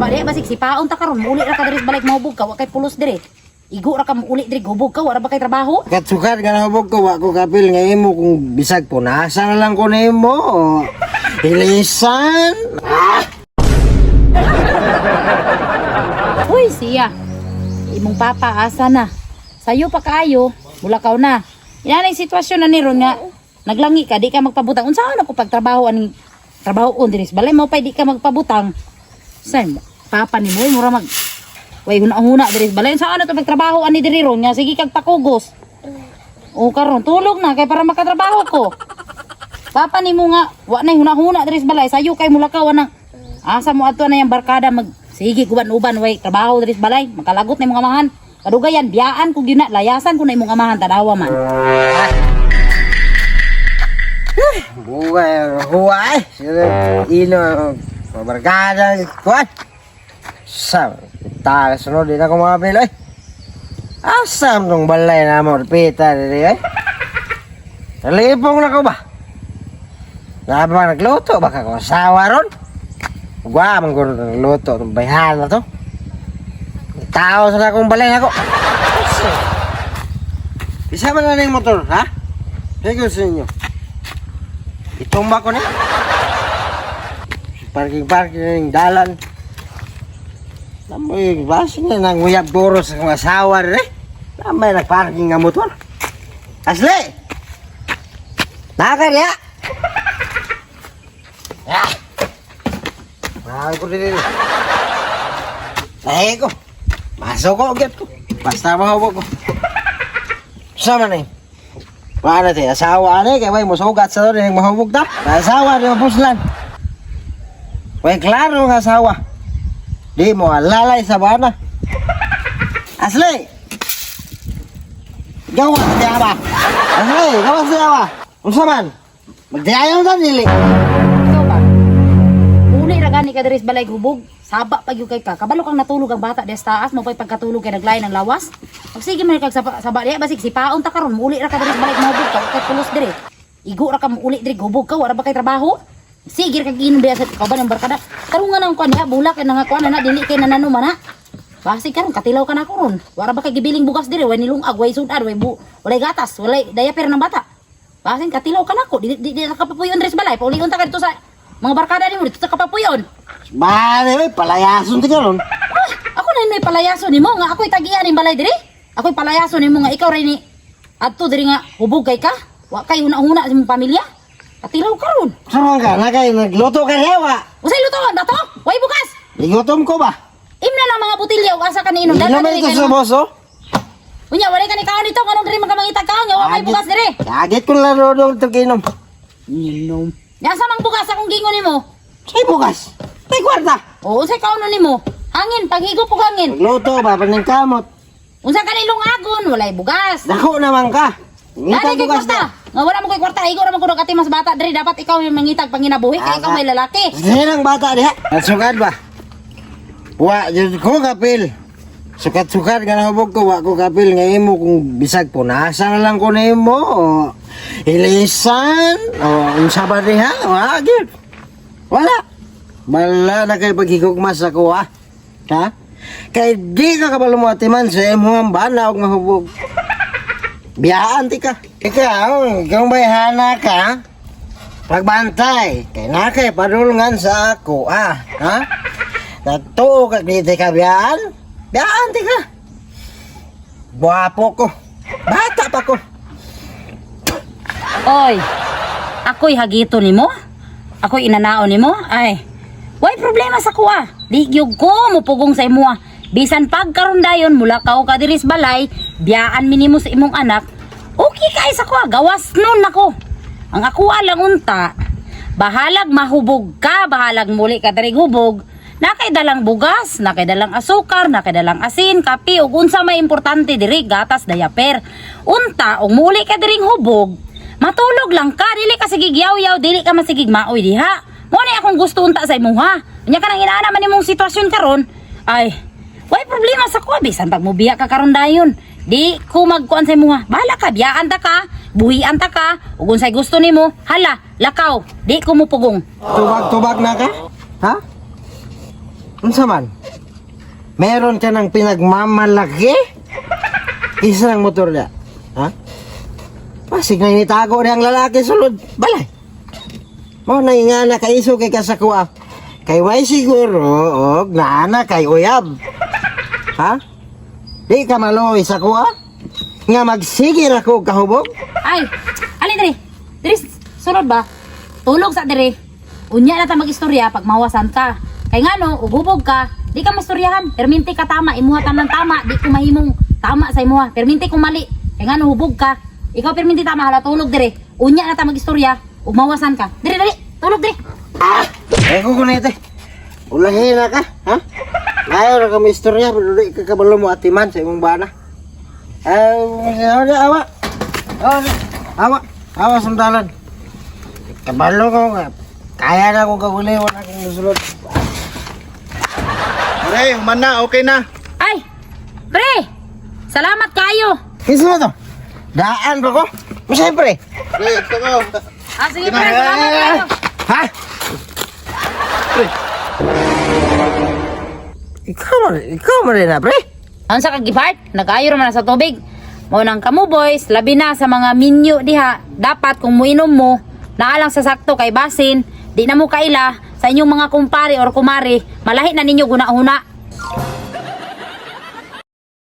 Saba diha, basig sipaon ta karon, muuli ra ka diri sa balay, mahubog ka, wa kay pulos diri. Igo ra ka muuli diri, hubog ka, wala ba kay trabaho? Katsukat nga nahubog ko, wa ko kapil nga imo kung bisag punasa na lang ko nimo. Ilisan. Ah! Uy, siya. Imong papa asa na? Sayo pa kaayo, mulakaw na. Inanay sitwasyon na ni ron nga naglangi ka, di ka magpabutang. Unsa ako pagtrabaho aning trabaho on diri sa balay mo pa di ka magpabutang. Say mo, papa ni mo mura mag way huna-huna diri sa balay. Unsa ano to pagtrabaho ani diri ron nga sige kag pakugos. O karon tulog na kay para makatrabaho ko. Papa ni mo nga wa nay huna-huna diri sa balay, sayo kay mulakaw anang asa mo adto na yung barkada mag sige guban-uban way trabaho diri sa balay, makalagot na imong amahan. Kadugayan biyaan ko gyud na, layasan ko na imong amahan tanawa man. Buhay, huway. Ino, mabarkada, kuwan. Sa, ta, sunod din ako mga pilo eh. Asam tong balay na mo, pita diri eh. Nalipong na ko ba? Naba nagluto, baka ko asawa ron. Gwa, man ko nagluto, itong bayhan na to. Tao sa akong balay na ko. Isa man na yung motor, ha? Sige sa inyo. Itumba ko na. Parking-parking na yung dalan. Namoy, basi na nanguyab guro sa akong asawa rin eh. Namay nagparking nga motor. Asli! Nakakariya! Ah! Mahal ko din. Ay ko. Masok ko, ugat ko. Basta mahubog ko. Sama na eh. Paano te, asawa ani kay way mosugat sa doon mahubog ta. Asawa di mapuslan. Way klaro nga asawa. Di mo alalay sa bana. Asli. Gawa sa ba? Asli, gawa sa ba? Unsa man? Magdayayon ta dili. Ikaw ba? Uli ra gani ka diri sa balay hubog. Saba pa gyud kay ka. Kabalo kang natulog ang bata des taas mo pay pagkatulog kay naglain ang lawas. Pag sige man kag saba, saba diha basig sipaon ta karon, muuli ra ka diri sa balay mahubog ka, wa kay pulos diri. Igo ra ka muuli diri hubog ka, wala ba kay trabaho? Sige ra kag inom diha sa kauban ng barkada. Tarungan ang kuan diha bulak kay nga kuan na dili kay nanano man ha. Basig karon katilaw ka na ko ron. Wala ba kay gibiling bugas diri, way nilungag, way sudad, way bu, walay gatas, walay diaper ng bata. Basin katilaw ka na ko. Di di, di ka kapapuyon diri sa balay. Paulion ta ka dito sa mga barkada nimo dito ta kapapuyon. Bale, way palayason ti karon. Ah, ako na may palayaso nimo nga ako'y tagian ning balay diri. Ako'y palayaso nimo nga ikaw rin ni adto diri nga hubog kay ka. Wa kay huna-huna sa imong pamilya. Katilaw ka ron. Sama ka na kay nagluto ka rewa. Usay lutoan dato? Way bugas. Igutom ko ba? Imna lang mga botilya ug asa ka niinom. Inom ito sa boso. Unya wala ka ni kaon dito nganong diri man ka mangitag kaon nga wa may bugas diri. Agit ko lang rodong ito kinom. Inom. Nya sa mang bugas akong gingon nimo? Say bugas. Tay kwarta. Oo, unsay kaonon nimo? Hangin, paghigop og hangin. Nagluto ba paning kamot. Unsa ka nilong agon, walay bugas. Dako naman ka. Dali Ngita kay bugas kwarta. na. Nga wala mo kay kwarta, igo ra man kuno kati mas bata diri dapat ikaw yung mangitag panginabuhi kay ikaw may lalaki. Sinang bata diha? Sukad ba? Wa jud ko kapil. Sukat-sukat nga nahubog ko, wa ko kapil nga imo kung bisag punasa na lang ko nimo o ilisan o unsa ba diha? Wa gyud. Wala. Wala na kay paghigugma sa ko ah. Ha? Kay di ka kabalo mo atiman sa imong bana og mahubog. Biyaan ti ka. Ikaw, kung bayhana ka, pagbantay, kay na kay padulngan sa ako, ah. Ha? Nagtuo ka di ti ka biyaan? Biyaan ti ka. Guwapo ko. Bata pa ko. Oy. Ako'y hagito nimo? Ako'y inanaon nimo? Ay. Way problema sa kuha. Di gyud ko mupugong sa imuha. Bisan pagkaron dayon mula ka ka diri sa balay, biyaan mi nimo sa imong anak. Okay kay sa kuha, gawas nun ako. Ang akuha lang unta, bahalag mahubog ka, bahalag muli ka diri hubog. Nakay dalang bugas, nakay dalang asukar, nakay dalang asin, kape ug unsa may importante diri, gatas, diaper. Unta ug muli ka diring hubog, matulog lang ka, dili ka sigig yaw-yaw, dili ka masigig maoy diha. Mo na akong gusto unta sa imuha. Unya ka nang inaana man imong sitwasyon karon. Ay, way problema sa kuha bisan pag mubiya ka karon dayon. Di ko magkuan sa imuha. Bahala ka, biyaan ta ka, buhian ta ka, ug unsay gusto nimo, hala, lakaw. Di ko mupugong. Tubag-tubag na ka? Ha? Unsa man? Meron ka ng pinagmamalaki? Isa ng motor niya. Ha? Pasig na initago niya ang lalaki sulod. Balay. Mo na nga na kaiso kay kasakuha. Kay way siguro og naana kay uyab. Ha? Di ka maloy sa kuha? Nga magsigir ako og kahubog? Ay, alin diri? Diri sulod ba? Tulog sa diri. Unya na ta magistorya pag mawasan ka. Kay ngano, ugubog ka, di ka mastoryahan. Perminti ka tama, imuha tanan tama, di ko mahimong tama sa imuha. Perminti kung mali. Kay ngano hubog ka. Ikaw perminti tama hala tulog diri. Unya na ta magistorya, ug mawasan ka. Diri diri, tulog diri. Eh, ko na ito. Ulahin na ka, ha? Ayaw na kami istorya, pero di ka kabalo mo atiman sa imong bana. Ay, awa, awa. Awa, awa, awa sandalan. Kabalo ko nga. Kaya na akong kaguli, wala akong musulot. Pre, human na, okay na. Ay, pre! Salamat kayo. Kinsa mo to? Daan ba ko? Siyempre. Pre, ito ko. Ah, sige pre, salamat kayo. Ha? Pre. Ikaw man rin na, pre. Ang sa kagipart, nag-ayo raman na sa tubig. Mao nang kamo boys, labi na sa mga minyo diha. Dapat kung muinom mo, naalang sa sakto kay basin, di na mo kaila sa inyong mga kumpare or kumare, malahi na ninyo guna-huna.